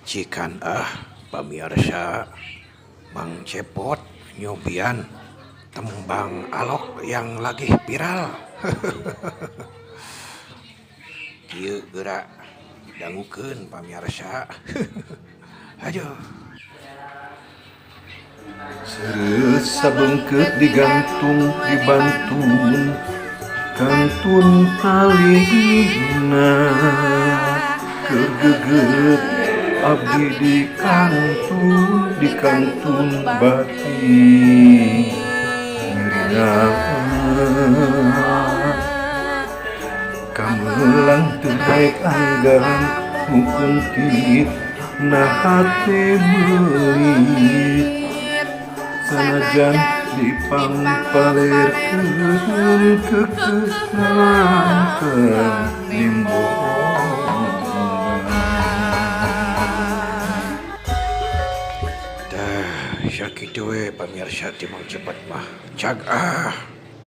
Cikan ah pamirsa, Mang Cepot nyobian tembang alok yang lagi viral. Kieu geura dangukeun, pamirsa. Hajo. Sereut sabeungkeut digantung dibantun kantun talina, keur geget abdi di kantun batin nyerina. Kamelang teu daek anggaran nu kuntit, naha hate meulit sanajan dipangpalerkeun, keukeuh nalangkeun nimbohongan. Tah, sakitu we, pamirsa, ti Mang Cepot mah. Cag ah.